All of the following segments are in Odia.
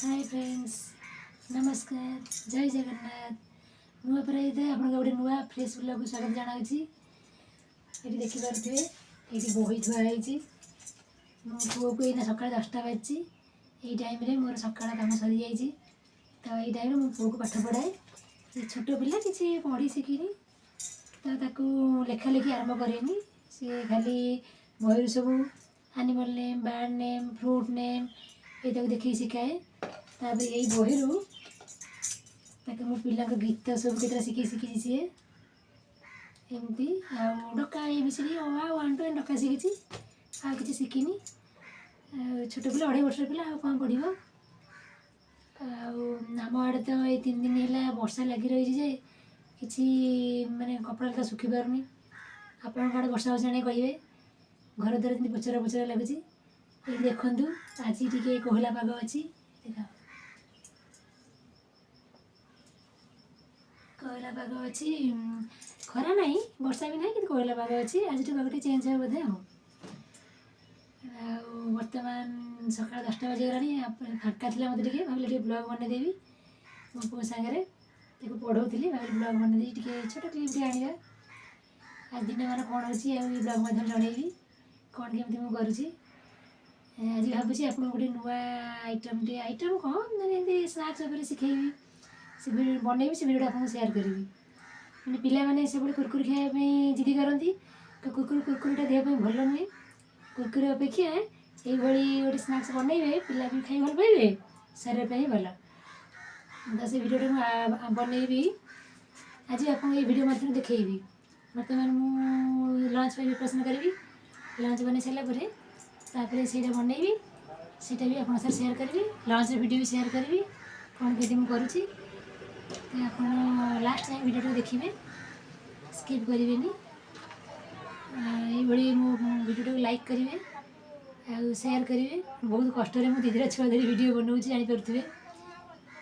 ହାଏ ଫ୍ରେଣ୍ଡସ୍, ନମସ୍କାର, ଜୟ ଜଗନ୍ନାଥ। ମୁଁ ଅପରାଜିତା ଆପଣଙ୍କ ଗୋଟେ ନୂଆ ଫ୍ରେଶ୍ ବ୍ଲଗ୍କୁ ସ୍ୱାଗତ ଜଣାଉଛି। ଏଠି ଦେଖିପାରୁଥିବେ, ଏଇଠି ବହି ଥୁଆ ହେଇଛି। ମୋ ପୁଅକୁ ଏଇନା ସକାଳ 10ଟା ବାଜିଛି। ଏଇ ଟାଇମ୍ରେ ମୋର ସକାଳ କାମ ସରିଯାଇଛି। ତ ଏଇ ଟାଇମ୍ରେ ମୁଁ ପୁଅକୁ ପାଠ ପଢ଼ାଏ। ସେ ଛୋଟ ପିଲା, କିଛି ପଢ଼ି ଶିଖିନି, ତ ତାକୁ ଲେଖା ଲେଖି ଆରମ୍ଭ କରେନି। ସେ ଖାଲି ବହିରୁ ସବୁ animal name, bird name, fruit name ଏଇଟାକୁ ଦେଖିକି ଶିଖାଏ। ତାପରେ ଏଇ ବହିରୁ ତାକୁ ମୁଁ ପିଲାଙ୍କ ଗୀତ ସବୁ କେତେଟା ଶିଖେଇ ଶିଖିଛି ସିଏ ଏମିତି। ଆଉ ଡକା ଏ ବି ସି ଡି, ଅ ଆ, 1 2 ଡକା ଶିଖିଛି, ଆଉ କିଛି ଶିଖିନି। ଆଉ ଛୋଟ ପିଲା, 2.5 ବର୍ଷର ପିଲା, ଆଉ କ'ଣ ପଢ଼ିବ? ଆଉ ଆମ ଆଡ଼େ ତ ଏଇ 3 ଦିନ ହେଲା ବର୍ଷା ଲାଗି ରହିଛି ଯେ କିଛି ମାନେ କପଡ଼ା ଲତା ଶୁଖି ପାରୁନି। ଆପଣଙ୍କ ଆଡ଼େ ବର୍ଷା ହେଉଛି ନା ନାହିଁ କହିବେ। ଘର ଦ୍ୱାର ଯେମିତି ପଚରା ପଚରା ଲାଗୁଛି। ଏଇଠି ଦେଖନ୍ତୁ, ଆଜି ଟିକେ କୋହଲା ପାଗ ଅଛି। ଦେଖ, କୋହଲା ପାଗ ଅଛି, ଖରା ନାହିଁ, ବର୍ଷା ବି ନାହିଁ, କିନ୍ତୁ କୋହଲା ପାଗ ଅଛି। ଆଜିଠୁ ପାଗ ଟିକେ ଚେଞ୍ଜ ହେବ ବୋଧେ। ଆଉ ଆଉ ବର୍ତ୍ତମାନ ସକାଳ 10ଟା ବାଜିଗଲାଣି। ଫାଙ୍କା ଥିଲା ମୋତେ ଟିକେ, ଭାବିଲି ଟିକେ ବ୍ଲଗ୍ ବନେଇଦେବି ମୋ ପୁଅ ସାଙ୍ଗରେ। ତାକୁ ପଢ଼ଉଥିଲି, ଭାବିଲି ବ୍ଲଗ୍ ବନେଇଦେବି, ଟିକେ ଛୋଟ କ୍ଲିପ୍ ଟିକେ ଆଣିବା। ଆଜି ଦିନମାନ କ'ଣ ହେଉଛି ଆଉ ଏଇ ବ୍ଲଗ୍ ମାଧ୍ୟମରେ ଜଣେଇବି କ'ଣ କେମିତି ମୁଁ କରୁଛି। ଆଜି ଭାବୁଛି ଆପଣଙ୍କୁ ଗୋଟେ ନୂଆ ଆଇଟମ୍ଟେ, ଆଇଟମ୍ କ'ଣ ମାନେ ଏମିତି ସ୍ନାକ୍ସ ଉପରେ ଶିଖେଇବି, ସେ ଭିଡ଼ିଓ ବନେଇବି, ସେ ଭିଡ଼ିଓଟା ଆପଣଙ୍କୁ ସେୟାର କରିବି। ମାନେ ପିଲାମାନେ ସବୁବେଳେ କୁରକୁରି ଖାଇବା ପାଇଁ ଜିଦି କରନ୍ତି। ତ କୁରକୁରିଟା ଦେହ ପାଇଁ ଭଲ ନୁହେଁ। କୁରକୁରି ଅପେକ୍ଷା ଏଇଭଳି ଗୋଟେ ସ୍ନାକ୍ସ ବନେଇବେ, ପିଲା ବି ଖାଇ ଭଲ ପାଇବେ, ଶରୀର ପାଇଁ ଭଲ। ତ ସେ ଭିଡ଼ିଓଟା ମୁଁ ବନେଇବି ଆଜି, ଆପଣଙ୍କୁ ଏଇ ଭିଡ଼ିଓ ମାଧ୍ୟମରେ ଦେଖେଇବି। ବର୍ତ୍ତମାନ ମୁଁ ଲଞ୍ଚ ପାଇଁ ପ୍ରିପାରେସନ୍ କରିବି। ଲଞ୍ଚ ବନେଇ ସାରିଲା ପରେ ତାପରେ ସେଇଟା ବନେଇବି, ସେଇଟା ବି ଆପଣଙ୍କ ସାଙ୍ଗରେ ସେୟାର କରିବି। ଲଞ୍ଚର ଭିଡ଼ିଓ ବି ସେୟାର କରିବି, କ'ଣ କେମିତି ମୁଁ କରୁଛି। ତ ଆପଣ ଲାଷ୍ଟ ଯାଏଁ ଭିଡ଼ିଓଟାକୁ ଦେଖିବେ, ସ୍କିପ୍ କରିବେନି। ଏଇଭଳି ମୋ ଭିଡ଼ିଓଟାକୁ ଲାଇକ୍ କରିବେ ଆଉ ସେୟାର କରିବେ। ବହୁତ କଷ୍ଟରେ ମୁଁ 2ଟା ଛୁଆ ଧରି ଭିଡ଼ିଓ ବନାଉଛି, ଜାଣିପାରୁଥିବେ।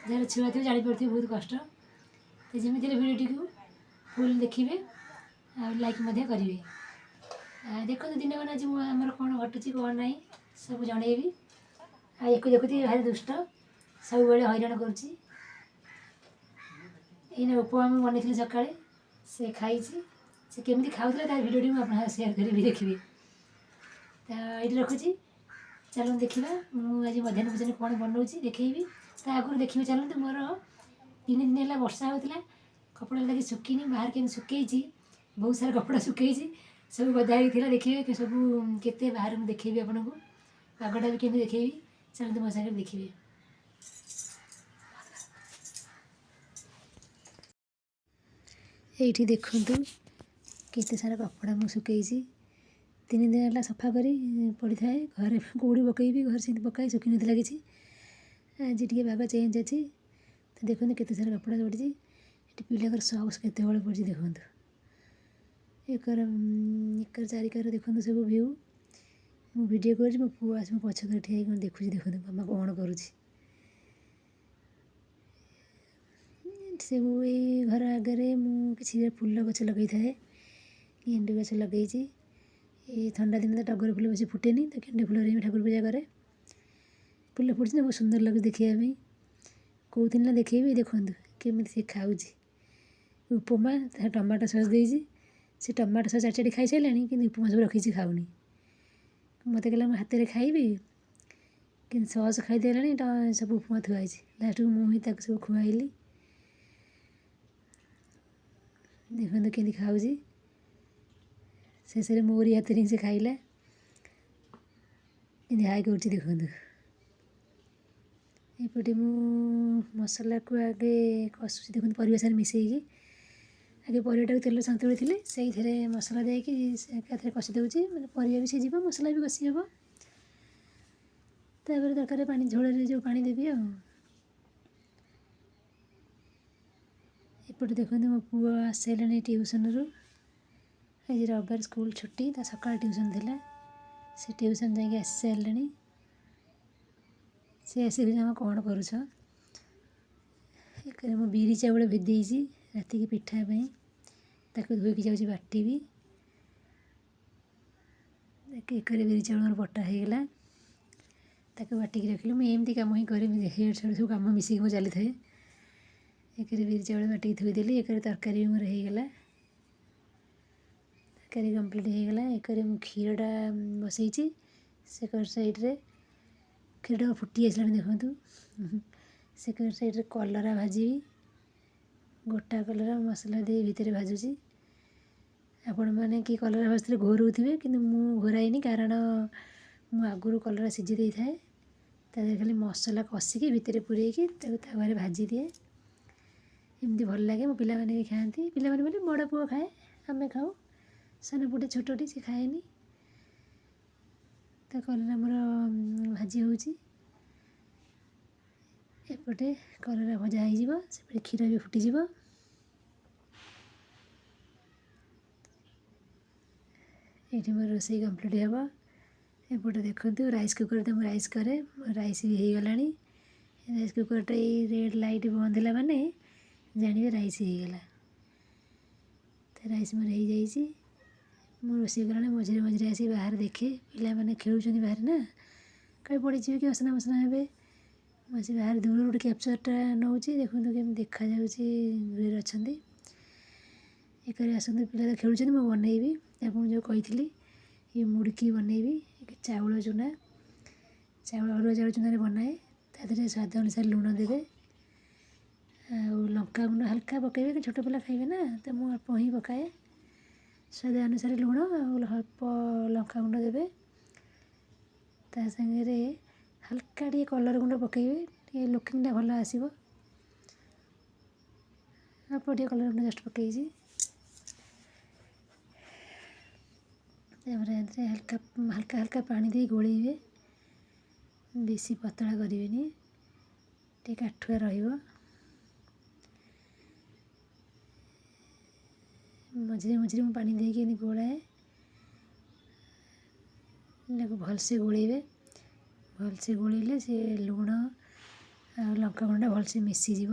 ଯାହାର ଛୁଆ ଥିବେ ଜାଣିପାରୁଥିବେ ବହୁତ କଷ୍ଟ। ତ ଯେମିତି ହେଲେ ଭିଡ଼ିଓଟିକୁ ଫୁଲ୍ ଦେଖିବେ ଆଉ ଲାଇକ୍ ମଧ୍ୟ କରିବେ। ଦେଖନ୍ତୁ ଦିନମାନ ଆଜି ମୁଁ ଆମର କ'ଣ ଘଟୁଛି କ'ଣ ନାହିଁ ସବୁ ଜଣେଇବି। ଆଉ ୟାକୁ ଦେଖୁଥିବେ, ଭାରି ଦୁଷ୍ଟ, ସବୁବେଳେ ହଇରାଣ କରୁଛି। ଏଇନା ଉପମା ମୁଁ ବନେଇଥିଲି ସକାଳେ, ସେ ଖାଇଛି। ସେ କେମିତି ଖାଉଥିଲା ତା ଭିଡ଼ିଓଟି ମୁଁ ଆପଣଙ୍କ ସେୟାର କରିବି, ଦେଖିବେ। ତ ଏଇଠି ରଖୁଛି। ଚାଲନ୍ତୁ ଦେଖିବା ମୁଁ ଆଜି ମଧ୍ୟାହ୍ନ ଭୋଜନ କ'ଣ ବନଉଛି ଦେଖେଇବି। ତା ଆଗରୁ ଦେଖିବେ, ଚାଲନ୍ତୁ। ମୋର 3 ଦିନ ହେଲା ବର୍ଷା ହେଉଥିଲା, କପଡ଼ା ଲାଗି ଶୁଖିନି। ବାହାରେ କେମିତି ଶୁଖେଇଛି, ବହୁତ ସାରା କପଡ଼ା ଶୁଖେଇଛି, ସବୁ ଗଦା ହେଇକି ଥିଲା। ଦେଖିବେ ସବୁ କେତେ ବାହାରେ ମୁଁ ଦେଖେଇବି ଆପଣଙ୍କୁ, ପାଗଟା ବି କେମିତି ଦେଖେଇବି। ଚାଲନ୍ତୁ ମୋ ସାଙ୍ଗରେ ଦେଖିବେ। ଏଇଠି ଦେଖନ୍ତୁ କେତେ ସାରା କପଡ଼ା ମୁଁ ଶୁଖେଇଛି। 3 ଦିନ ହେଲା ସଫା କରି ପଡ଼ିଥାଏ ଘରେ, କେଉଁଠି ପକେଇବି, ଘରେ ସେମିତି ପକାଏ, ଶୁଖିନଥିଲା କିଛି। ଆଜି ଟିକେ ପାଗ ଚେଞ୍ଜ ଅଛି। ତ ଦେଖନ୍ତୁ କେତେ ସାରା କପଡ଼ା ପଡ଼ିଛି। ଏଠି ପିଲାଙ୍କର ସକ୍ସ କେତେ ବଡ଼ ପଡ଼ିଛି ଦେଖନ୍ତୁ। ଏକର ଏକର ଚାରିକର ଦେଖନ୍ତୁ ସବୁ ଭିଉ। ମୁଁ ଭିଡ଼ିଓ କରୁଛି, ମୋ ପୁଅ ଆସି ମୋ ପଛ କରେ ଠିଆ ହେଇକି କ'ଣ ଦେଖୁଛି। ଦେଖନ୍ତୁ ମାମା କ'ଣ କରୁଛି। ସବୁ ଏଇ ଘର ଆଗରେ ମୁଁ କିଛି ଫୁଲ ଗଛ ଲଗେଇଥାଏ, ଗେଣ୍ଡୁ ଗଛ ଲଗେଇଛି। ଏଇ ଥଣ୍ଡା ଦିନ ତ ଟଗର ଫୁଲ ବେଶୀ ଫୁଟେନି, ତ ଗେଣ୍ଡୁ ଫୁଲରେ ବି ଠାକୁର ପୂଜା କରେ। ଫୁଲ ଫୁଟୁଛି ନା, ବହୁତ ସୁନ୍ଦର ଲାଗୁଛି ଦେଖିବା ପାଇଁ। କେଉଁଦିନ ନା ଦେଖେଇବି। ଦେଖନ୍ତୁ କେମିତି ସେ ଖାଉଛି ଉପମା। ତା ଟମାଟୋ ସସ୍ ଦେଇଛି, ସେ ଟମାଟୋ ସସ୍ ଚାଟି ଚାଟି ଖାଇସାରିଲାଣି, କିନ୍ତୁ ଉପମା ସବୁ ରଖିଛି, ଖାଉନି। ମୋତେ କହିଲା ମୁଁ ହାତରେ ଖାଇବି, କିନ୍ତୁ ସସ୍ ଖାଇଦେଲାଣି, ସବୁ ଉପମା ଥୁଆ ହେଇଛି। ଲାଷ୍ଟକୁ ମୁଁ ହିଁ ତାକୁ ସବୁ ଖୁଆଇଲି। ଦେଖନ୍ତୁ କେମିତି ଖାଉଛି। ଶେଷରେ ମୋରି ହାତରେ ହିଁ ସେ ଖାଇଲା। କେମିତି ହାଇ କରୁଛି ଦେଖନ୍ତୁ। ଏପଟେ ମୁଁ ମସଲାକୁ ଆଗେ କଷୁଛି। ଦେଖନ୍ତୁ, ପରିବା ସାଙ୍ଗରେ ମିଶାଇକି ଆଗେ ପରିବାଟାକୁ ତେଲ ସନ୍ତୁଳି ଥିଲି, ସେଇଥିରେ ମସଲା ଦେଇକି ଏକାଥରେ କଷି ଦେଉଛି। ମାନେ ପରିବା ବି ସିଝିବ, ମସଲା ବି କଷି ହେବ। ତାପରେ ଦରକାର ପାଣି, ଝୋଳରେ ଯେଉଁ ପାଣି ଦେବି। ଆଉ ଏପଟେ ଦେଖନ୍ତୁ, ମୋ ପୁଅ ଆସିସାରିଲାଣି ଟ୍ୟୁସନରୁ। ଆଜି ରବିବାର, ସ୍କୁଲ ଛୁଟି, ତା ସକାଳ ଟ୍ୟୁସନ୍ ଥିଲା, ସେ ଟ୍ୟୁସନ୍ ଯାଇକି ଆସି ସାରିଲାଣି। ସେ ଆସିକି ମାମା କ'ଣ କରୁଛ? ଏକରେ ମୁଁ ବିରି ଚାଉଳ ଭେଦେଇଛି ରାତିକି ପିଠା ପାଇଁ, ତାକୁ ଧୋଇକି ଯାଉଛି ବାଟିବି। ଏକରେ ବିରି ଚାଉଳ ମୋର ବଟା ହେଇଗଲା। ତାକୁ ବାଟିକି ରଖିଲି। ମୁଁ ଏମିତି କାମ ହିଁ କରେ, ଇଆଡ଼ୁ ସିଆଡ଼ୁ ସବୁ କାମ ମିଶିକି ମୁଁ ଚାଲିଥାଏ। ଏକରେ ବିରି ଚାଉଳ ବାଟିକି ଥୋଇଦେଲି, ଏକରେ ତରକାରୀ ବି ମୋର ହେଇଗଲା, ତରକାରୀ କମ୍ପ୍ଲିଟ୍ ହେଇଗଲା। ଏକରେ ମୁଁ କ୍ଷୀରଟା ବସେଇଛି, ସେକର ସାଇଡ଼୍ରେ କ୍ଷୀରଟା ଫୁଟି ଆସିଲାଣି ଦେଖନ୍ତୁ। ସେକର ସାଇଡ଼୍ରେ କଲରା ଭାଜିବି, ଗୋଟା କଲରା ମସଲା ଦେଇ ଭିତରେ ଭାଜୁଛି। ଆପଣମାନେ କି କଲରା ଭାଜୁଥିଲେ ଘୋରଉଥିବେ, କିନ୍ତୁ ମୁଁ ଘୋରାଇନି, କାରଣ ମୁଁ ଆଗରୁ କଲରା ସିଝେଇ ଦେଇଥାଏ। ତା ଦେହରେ ଖାଲି ମସଲା କଷିକି ଭିତରେ ପୂରେଇକି ତାକୁ ତାୱାରେ ଭାଜିଦିଏ। ଏମିତି ଭଲ ଲାଗେ, ମୋ ପିଲାମାନେ ବି ଖାଆନ୍ତି। ପିଲାମାନେ ମାନେ ବଡ଼ ପୁଅ ଖାଏ, ଆମେ ଖାଉ, ସାନ ପୁଅଟେ ଛୋଟଟି ସେ ଖାଏନି। ତ କଲରା ମୋର ଭାଜି ହେଉଛି, ଏପଟେ କଲରା ଭଜା ହେଇଯିବ, ସେପଟେ କ୍ଷୀର ବି ଫୁଟିଯିବ। ଏଇଠି ମୋର ରୋଷେଇ କମ୍ପ୍ଲିଟ୍ ହେବ। ଏପଟେ ଦେଖନ୍ତୁ ରାଇସ୍ କୁକର୍ରେ ମୁଁ ରାଇସ୍ କରେ, ମୋର ରାଇସ୍ ବି ହେଇଗଲାଣି। ରାଇସ୍ କୁକର୍ଟା ଏଇ ରେଡ଼୍ ଲାଇଟ୍ ବନ୍ଦ ହେଲା ମାନେ ଜାଣିବେ ରାଇସ୍ ହେଇଗଲା। ତ ରାଇସ୍ ମୋର ହେଇଯାଇଛି। ମୁଁ ରୋଷେଇ କଲାବେଳେ ମଝିରେ ମଝିରେ ଆସି ବାହାରେ ଦେଖେ, ପିଲାମାନେ ଖେଳୁଛନ୍ତି ବାହାରେ ନା, କାଳେ ପଡ଼ିଯିବେ କି ଅସନା ମସନା ହେବେ। ମୁଁ ଆସି ବାହାରେ ଦୂରରୁ ଗୋଟେ କ୍ୟାପଚର୍ଟା ନେଉଛି, ଦେଖନ୍ତୁ କେମିତି ଦେଖାଯାଉଛି, ଦୂରରେ ଅଛନ୍ତି। ଏକରେ ଆସନ୍ତୁ, ପିଲା ତ ଖେଳୁଛନ୍ତି, ମୁଁ ବନେଇବି ଆପଣଙ୍କୁ ଯେଉଁ କହିଥିଲି ଏ ମୁଡ଼କି ବନେଇବି। ଚାଉଳ ଚୁନା, ଚାଉଳ ଅରୁଆ ଚାଉଳ ଚୁନାରେ ବନାଏ। ତା ଦେହରେ ସ୍ୱାଦ ଅନୁସାରେ ଲୁଣ ଦେବେ ଆଉ ଲଙ୍କା ଗୁଣ୍ଡ ହାଲକା ପକାଇବେ, ଛୋଟ ପିଲା ଖାଇବେ ନା, ତ ମୁଁ ଅଳ୍ପ ହିଁ ପକାଏ। ସ୍ୱାଦ ଅନୁସାରେ ଲୁଣ ଆଉ ଅଳ୍ପ ଲଙ୍କା ଗୁଣ୍ଡ ଦେବେ, ତା ସାଙ୍ଗରେ ହାଲକା ଟିକେ କଲର୍ ଗୁଣ୍ଡ ପକାଇବେ, ଟିକେ ଲୁକିଂଟା ଭଲ ଆସିବ। ଅଳ୍ପ ଟିକେ କଲର୍ ଗୁଣ୍ଡ ଜଷ୍ଟ ପକାଇଛି। ତାପରେ ଏଥିରେ ହାଲକା ହାଲକା ହାଲକା ପାଣି ଦେଇ ଗୋଳେଇବେ, ବେଶୀ ପତଳା କରିବେନି, ଟିକେ କାଠୁଆ ରହିବ। ମଝିରେ ମଝିରେ ମୁଁ ପାଣି ଦେଇକି ଏମିତି ଗୋଳାଏ। ତାକୁ ଭଲସେ ଗୋଳେଇବେ, ଭଲସେ ଗୋଳେଇଲେ ସେ ଲୁଣ ଆଉ ଲଙ୍କା ଗୁଣ୍ଡ ଭଲସେ ମିଶିଯିବ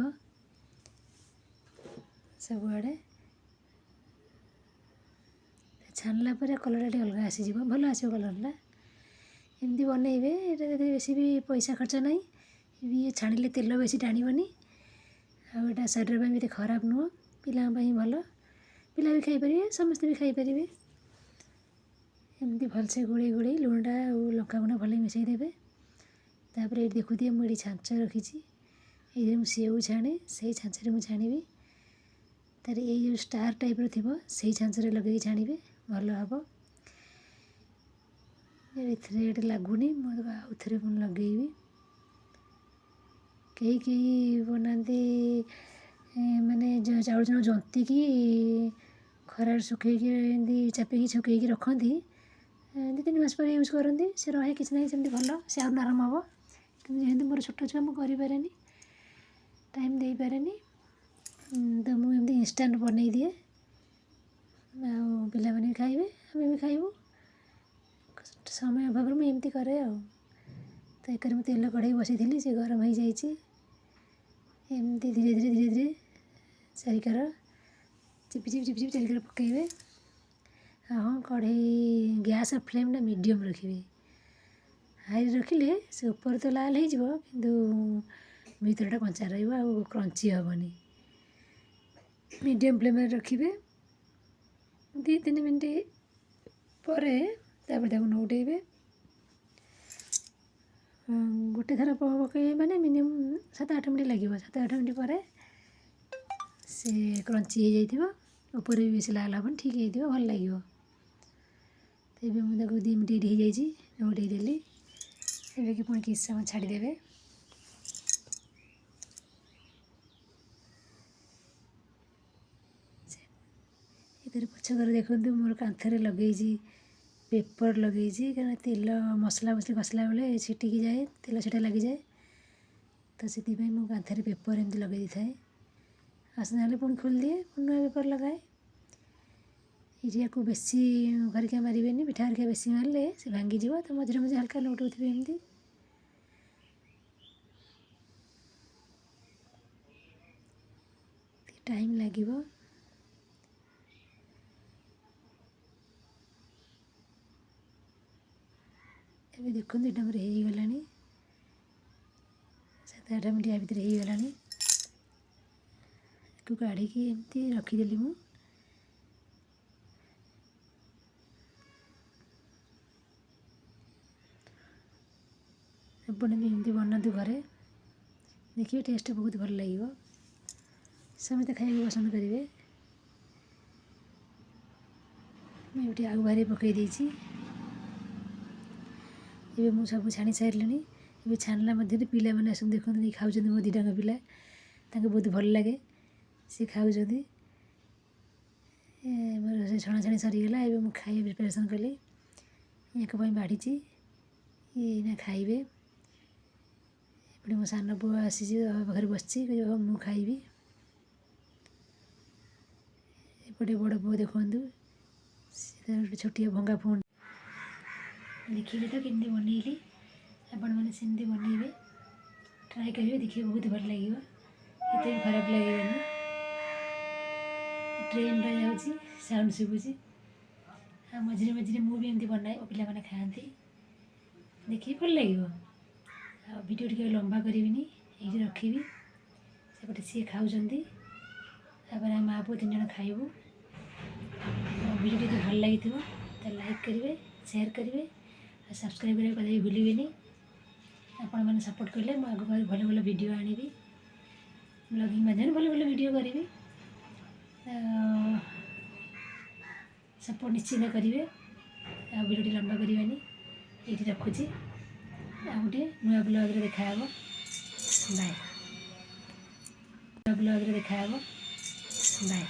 ସବୁଆଡ଼େ। ଛାଣିଲା ପରେ କଲର୍ଟା ଟିକେ ଅଲଗା ଆସିଯିବ, ଭଲ ଆସିବ କଲର୍ଟା। ଏମିତି ବନେଇବେ, ଏଇଟା ବେଶୀ ବି ପଇସା ଖର୍ଚ୍ଚ ନାହିଁ, ଇଏ ଛାଣିଲେ ତେଲ ବେଶୀ ଟାଣିବନି, ଆଉ ଏଇଟା ଶରୀର ପାଇଁ ବି ଏତେ ଖରାପ ନୁହଁ, ପିଲାଙ୍କ ପାଇଁ ଭଲ, ପିଲା ବି ଖାଇପାରିବେ, ସମସ୍ତେ ବି ଖାଇପାରିବେ। ଏମିତି ଭଲସେ ଗୋଳେଇ ଗୋଳେଇ ଲୁଣଟା ଆଉ ଲଙ୍କା ଗୁଣ୍ଡ ଭଲ ମିଶାଇ ଦେବେ। ତାପରେ ଏଇଠି ଦେଖୁଥିବେ ମୁଁ ଏଇଠି ଛାଞ୍ଚ ରଖିଛି, ଏଇଥିରେ ମୁଁ ସେଉ ଛାଣେ, ସେଇ ଛାଞ୍ଚରେ ମୁଁ ଛାଣିବି। ତାର ଏଇ ଯେଉଁ ଷ୍ଟାର୍ ଟାଇପ୍ର ଥିବ ସେଇ ଛାଞ୍ଚରେ ଲଗେଇକି ଛାଣିବେ, ଭଲ ହେବ। ଏଥିରେ ଏଇଟା ଲାଗୁନି, ମୁଁ ତାକୁ ଆଉ ଥରେ ପୁଣି ଲଗେଇବି। କେହି କେହି ବନାନ୍ତି ମାନେ ଚାଉଳ ଚୁନା ଜନ୍ତିକି ଖରାରେ ଶୁଖେଇକି ଏମିତି ଚାପିକି ଶୁଖେଇକି ରଖନ୍ତି, 2-3 ମାସ ପରେ ୟୁଜ୍ କରନ୍ତି, ସେ ରହେ କିଛି ନାହିଁ ସେମିତି ଭଲ, ସେ ଆଉ ନରମ ହେବ। କିନ୍ତୁ ଯେହେତୁ ମୋର ଛୋଟ ଛୁଆ ମୁଁ କରିପାରେନି, ଟାଇମ୍ ଦେଇପାରେନି, ତ ମୁଁ ଏମିତି ଇନଷ୍ଟାଣ୍ଟ ବନେଇଦିଏ, ଆଉ ପିଲାମାନେ ବି ଖାଇବେ, ଆମେ ବି ଖାଇବୁ। ସମୟ ଅଭାବରୁ ମୁଁ ଏମିତି କରେ ଆଉ। ତ ଏକରେ ମୁଁ ତେଲ କଢ଼େଇ ବସେଇଥିଲି, ସେ ଗରମ ହେଇଯାଇଛି। ଏମିତି ଧୀରେ ଧୀରେ ଧୀରେ ଧୀରେ ଚାରିକର ଚିପି ଚିପି ଚିପି ଚିପି ଚାରିକର ପକାଇବେ। ଆଉ ହଁ, କଢ଼େଇ ଗ୍ୟାସ୍ ଫ୍ଲେମ୍ଟା ମିଡ଼ିୟମ୍ ରଖିବେ, ହାଇରେ ରଖିଲେ ସେ ଉପରେ ତ ଲାଲ ହେଇଯିବ, କିନ୍ତୁ ଭିତରଟା କଞ୍ଚା ରହିବ ଆଉ କ୍ରଞ୍ଚି ହେବନି। ମିଡ଼ିୟମ୍ ଫ୍ଲେମ୍ରେ ରଖିବେ, 2-3 ମିନିଟ୍ ପରେ ତାପରେ ତାକୁ ନଉଟେଇବେ। ଗୋଟେ ଥର ପକାଇବେ ମାନେ ମିନିମମ୍ 7-8 ମିନିଟ୍ ଲାଗିବ। 7-8 ମିନିଟ୍ ପରେ ସେ କ୍ରଞ୍ଚି ହେଇଯାଇଥିବ, ଉପରେ ବି ବେଶୀ ଲାଲ ହେବନି, ଠିକ୍ ହେଇଥିବ, ଭଲ ଲାଗିବ। ତ ଏବେ ମୁଁ ତାକୁ 2 ମିନିଟ୍ ଏଇଠି ହେଇଯାଇଛି, ନଉଟେଇ ଦେଲି। ଏବେ କି ପୁଣି କିଛି ସମୟ ଛାଡ଼ିଦେବେ। ଏଥିରେ ପଛ କରେ ଦେଖନ୍ତୁ ମୋର କାନ୍ଥରେ ଲଗେଇଛି ପେପର୍ ଲଗେଇଛି, କାରଣ ତେଲ ମସଲା ମସଲି କଷିଲା ବେଳେ ଛିଟିକି ଯାଏ, ତେଲ ଛିଟା ଲାଗିଯାଏ, ତ ସେଥିପାଇଁ ମୁଁ କାନ୍ଥରେ ପେପର୍ ଏମିତି ଲଗେଇ ଦେଇଥାଏ। ଅସନା ହେଲେ ପୁଣି ଖୋଲିଦିଏ, ପୁଣି ନୂଆ ପେପର୍ ଲଗାଏ। ଏଇଠି ୟାକୁ ବେଶୀ ଖରିକା ମାରିବେନି, ପିଠା ଖରିକା ବେଶୀ ମାରିଲେ ସେ ଭାଙ୍ଗିଯିବ, ତ ମଝିରେ ମଝିରେ ହାଲକା ନଉଟଉଥିବେ ଏମିତି। ଟିକେ ଟାଇମ୍ ଲାଗିବ। ଏବେ ଦେଖନ୍ତୁ ଏଇଟା ଆମର ହେଇଗଲାଣି। 7-8 ମିନିଟ୍ ୟା ଭିତରେ ହେଇଗଲାଣି। ତାକୁ କାଢ଼ିକି ଏମିତି ରଖିଦେଲି ମୁଁ। ଆପଣ ବି ଏମିତି ବନାନ୍ତୁ ଘରେ, ଦେଖିବେ ଟେଷ୍ଟ ବହୁତ ଭଲ ଲାଗିବ, ସମସ୍ତେ ଖାଇବାକୁ ପସନ୍ଦ କରିବେ। ମୁଁ ଏଠି ଆଉ ବାହାରି ପକାଇ ଦେଇଛି। ଏବେ ମୁଁ ସବୁ ଛାଣି ସାରିଲିଣି। ଏବେ ଛାଣିଲା ମଧ୍ୟରେ ପିଲାମାନେ ଆସନ୍ତି, ଦେଖନ୍ତୁ ନେଇ ଖାଉଛନ୍ତି। ମୋ ଦୁଇଟାଙ୍କ ପିଲା, ତାଙ୍କୁ ବହୁତ ଭଲ ଲାଗେ, ସେ ଖାଉଛନ୍ତି। ମୋର ସେ ଛଣାଛଣି ସରିଗଲା। ଏବେ ମୁଁ ଖାଇବା ପ୍ରିପାରେସନ୍ କଲି। ୟାଙ୍କ ପାଇଁ ବାଢ଼ିଛି, ଏଇନା ଖାଇବେ। ଏପଟେ ମୋ ସାନ ପୁଅ ଆସିଛି, ବାବା ପାଖରେ ବସିଛି, କହିବ ମୁଁ ଖାଇବି। ଏପଟେ ବଡ଼ ପୁଅ ଦେଖନ୍ତୁ, ସେ ତାର ଗୋଟେ ଛୋଟିଆ ଭଙ୍ଗା ଫୋନ୍। ଦେଖିଲେ ତ କେମିତି ବନେଇଲି? ଆପଣମାନେ ସେମିତି ବନେଇବେ, ଟ୍ରାଏ କରିବେ, ଦେଖିବେ ବହୁତ ଭଲ ଲାଗିବ, ଏତେ ବି ଖରାପ ଲାଗିବନି। ଟ୍ରେନ୍ଟା ଯାଉଛି, ସାଉଣ୍ଡ ଶୁଭୁଛି। ଆଉ ମଝିରେ ମଝିରେ ମୁଁ ବି ଏମିତି ବନାଏ, ପିଲାମାନେ ଖାଆନ୍ତି, ଦେଖିକି ଭଲ ଲାଗିବ। ଆଉ ଭିଡ଼ିଓ ଟିକେ ଲମ୍ବା କରିବିନି, ଏଇଠି ରଖିବି। ସେପଟେ ସିଏ ଖାଉଛନ୍ତି, ତାପରେ ଆମେ ମା' ପୁଅ ତିନି ଜଣ ଖାଇବୁ। ଆଉ ଭିଡ଼ିଓ ଯଦି ଭଲ ଲାଗିଥିବ, ତାହେଲେ ଲାଇକ୍ କରିବେ, ସେୟାର କରିବେ ଆଉ ସବସ୍କ୍ରାଇବ୍ କରିବାକୁ କଦାପି ଭୁଲିବେନି। ଆପଣମାନେ ସପୋର୍ଟ କଲେ ମୁଁ ଆଗକୁ ଆହୁରି ଭଲ ଭଲ ଭିଡ଼ିଓ ଆଣିବି, ବ୍ଲଗିଂ ମାଧ୍ୟମରେ ଭଲ ଭଲ ଭିଡ଼ିଓ କରିବି। ସପୋର୍ଟ ନିଶ୍ଚିତ କରିବେ। ଆଉ ଭିଡ଼ିଓଟି ଲମ୍ବା କରିବାନି, ଏଇଠି ରଖୁଛି। ଆଉ ଗୋଟେ ନୂଆ ବ୍ଲଗ୍ରେ ଦେଖାହେବ। ବାଏ। ନୂଆ ବ୍ଲଗ୍ରେ ଦେଖାହେବ। ବାଏ।